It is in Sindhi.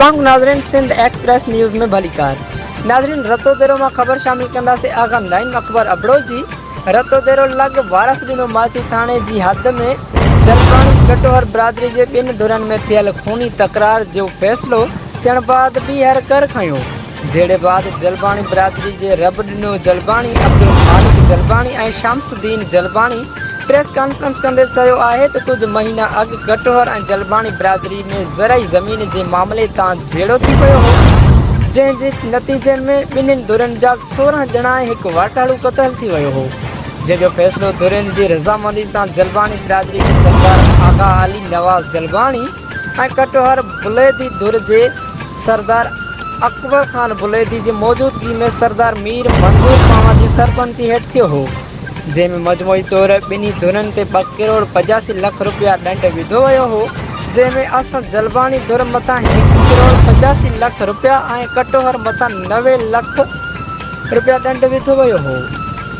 اسلام ناظرين سنڌ ايڪسپريس نيوز ۾ ڀليڪار ناظرين رتوديرو مان خبر شامل ڪنداسين آغا نعيم اڪبر ابڙو جي رتوديرو لڳ وارث ڏنو ماڇي ٿاڻي جي حد ۾ جلباڻي ڪٽوهر برادري جي ٻن ڌرين ۾ ٿيل خوني تڪرار جو فيصلو ٿيڻ بعد ٻيهر ڪر کنيو جهيڙي بعد جلباڻي برادري جي رب ڏنو جلباڻي، عبدالخالق جلباڻي ۽ شمس الدين جلباڻي پريس ڪانفرنس ڪندي چيو آهي ته ڪجهه مهينا اڳ ڪٽوهر ۽ جلباڻي برادري ۾ زرعي زمين جي معاملي تان جهيڙو ٿي پيو هو جنهن جي نتيجي ۾ ٻنهين ڌرين جا 16 ڄڻا ۽ هڪ واٽهڙو قتل ٿي ويو هو جنهن جو فيصلو ڌرين جي رضامندي سان جلباڻي برادري جي سردار آغا علي نواز جلباڻي ۽ ڪٽوهر بليدي ڌر جي سردار اڪبر خان بليدي جي موجودگي ۾ سردار مير منظور پاوا جي سرپئنچي هيٺ ٿيو هو، جنهن ۾ مجموعي طور ٻنهي ڌرين تي ٻه ڪروڙ 85 لک رپيا ڏنڊ وڌو ويو هو، جنهن ۾ اسان جلباڻي ڌر مٿان هڪ ڪروڙ 85 لک رپيا ۽ ڪٽوهر مٿان 90 لک رپيا ڏنڊ وڌو ويو هو.